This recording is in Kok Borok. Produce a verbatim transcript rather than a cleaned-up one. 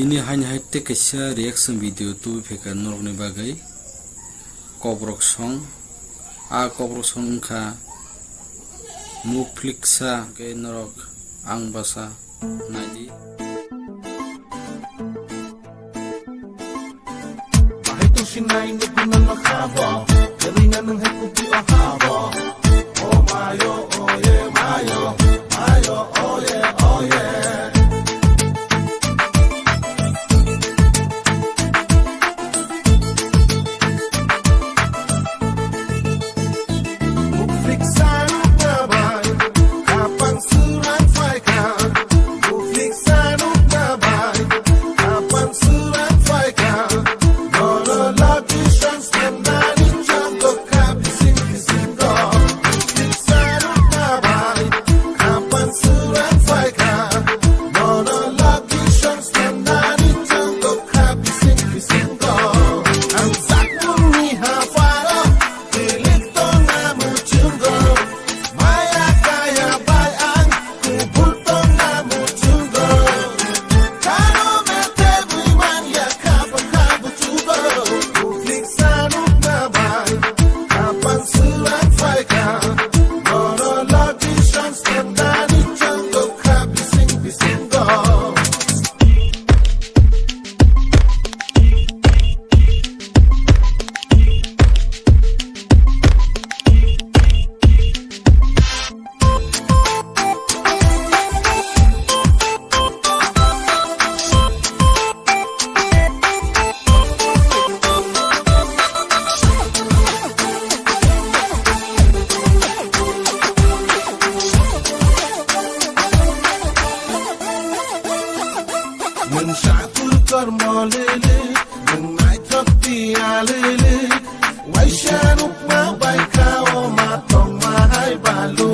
Ini haini hai tei kaisa reaction video tubui phaikha norokni bagwi. Kokrok song, a kokrok song wngkha Mufliksa, hwnkhe norok ang basa naidi. Bahai tongsinai nukuna makhabo, kwrwina nwng hai kupi o habo. Oh mayo, oh yeah, mayo, mayo, oh yeah, oh yeah. Mufliksa nukna bai, kapan suran phaikha. Mufliksa nukna bai, kapan suran phaikha. Nono logi song swnamnani chongo kha bising bisingo. Mufliksa nukna bai, kapan suran phaikha. Nono logi song swnamnani chongo kha bising bisingo. Ang sakmungni ha paro, kilik tongna muchungo. Maya kaya bai ang kubul tongna muchungo. Kano mete bui manya kapa kabu chugo. Mufliksa nukna bai, kapan suran phaikha. Nono logi song swnamnani chongo kha bising bisingo. Nwng sakur kormo lele, nwng naithok tiya lele, waisa nukma bai kha o ma tongma hai balu.